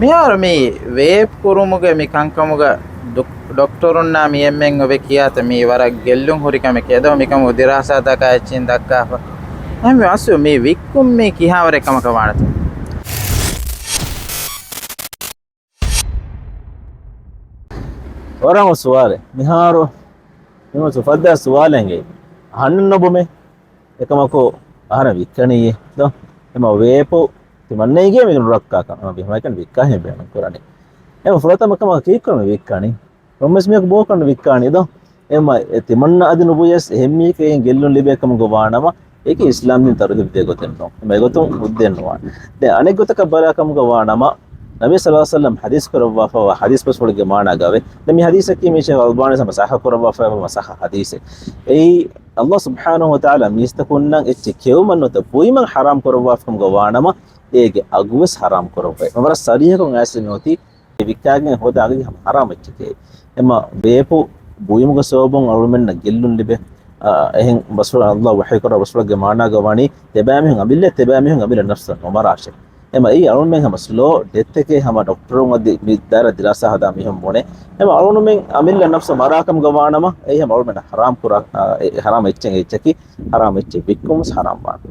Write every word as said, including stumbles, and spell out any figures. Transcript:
މިހާރު މި ވޭޕް ކުރުމުގެ މި ކަންކަމުގަ ޑޮކް-، ޑޮކްޓަރުންނާ މި އެންމެން އޮވެ ކިޔާތަ މީ ވަރަށް ގެއްލުން ހުރި ކަމެކޭ ދޯ؟ މިކަމުގެ ދިރާސާތަކާ އެއްޗިން ދައްކާފަ. އެހެންވެ އަސްލު މި ވިއްކުން މީ ކިހާވަރެއް ކަމަކަށް ވާނެތަ؟ ވަރަށް ސުވާލެއް. މިހާރު މިމަސް ފައްދާ ސުވާލެއް އެނގޭ. އަހަންނަށް ނުބުމޭ. އެކަމަކު އަހަރެން ވިއްކަނީ ދޯ؟ އެމަ ވޭޕު ތިމަންނައިގެ މި ނުރައްކާކަން. އެމަ ބިހަމައިކަން ވިއްކާހެން ބޭނުން ކުރަނީ. އެމަ ފުރަތަމަ ކަމަކަށް ކީއްކުރަން ވިއްކާނީ؟ ކޮންމެސް މީހަކު ބޯކަން ވިއްކާނީ ދޯ؟ އެމަ އެ ތިމަންނަ އަދި ނުބުޔަސް އެހެން މީހެކޭ ގެއްލުން ލިބޭ ކަމުގަ ވާނަމަ، އެކި އިސްލާމް ދީން ތަރުހިބް ދޭ ގޮތެއް ނޫން. އެމަ އެގޮތުން ހުއްދައެއް ނުވާނެ. ދެ އަނެއް ގޮތަކަށް ބަލާ ކަމުގަ ވާނަމަ، ނަބީ ސަލާ ސަލަމް ޙަދީސް ކުރައްވާފައިވާ ޙަދީސް ބަސްފުޅެއްގެ މާނާ ގަވެ. ދެ މި ޙަދީސަކީ މީ ޝޭޚް އަލްބާނީ ސަ-، ޞައްޙަ ކުރައްވާފައިވާ ޞައްޙަ ޙަދީސެއް. އެއީ، އަލްލާހު ސުބްޙާނަހު ވަ ތަޢާލާ މީސްތަކުންނަށް އެއްޗެއް ކެއުމަށް ނުވަތަ ބުއިމަށް ޙަރާމް ކުރައްވާފަ ކަމުގަ ވާނަމަ، އޭގެ އަގުވެސް ޙަރާމް ކުރައްވައި. ވަރަށް ސަރީޙަކޮށް އައިސް މި އޮތީ ވިއްކާގެން ހޯދާ އަގަކީ ހަމަ ޙަރާމް އެއްޗެކޭ. އެމަ ވޭޕު ބުއިމުގެ ސަބަބުން އަޅުމެންނަށް ގެއްލުން ލިބޭ. އާ، އެހެން ބަސްފުޅު އަލްލާހު ވަޙީކުރާ ބަސްފުޅެއްގެ މާނާގަ ވަނީ ތިބާމީހުން އަމިއްލަ، ތިބާމީހުން އަމިއްލަ ނަފްސަށް ނުމަރާށޭ. އެމަ އެއީ އަޅުމެން ހަމަ ސްލޯ ޑެތެކޭ ހަމަ ޑޮކްޓަރުން އަދި މި ދާއިރާ ދިރާސާ ހަދާ މީހުން ބުނޭ. އެމަ އަޅުމެން އަމިއްލަ ނަފްސަށް މަރާ ކަމުގަ ވާނަމަ، އެއީ ހަމަ އަޅުމެންނަށް ޙަރާމް ކުރާ، އާ، އެ ޙަރާމް އެއްޗެއް އެއްޗަކީ، ޙަރާމް އެއްޗެއް ވިއްކުން ވެސް ޙަރާމް ވާނެ.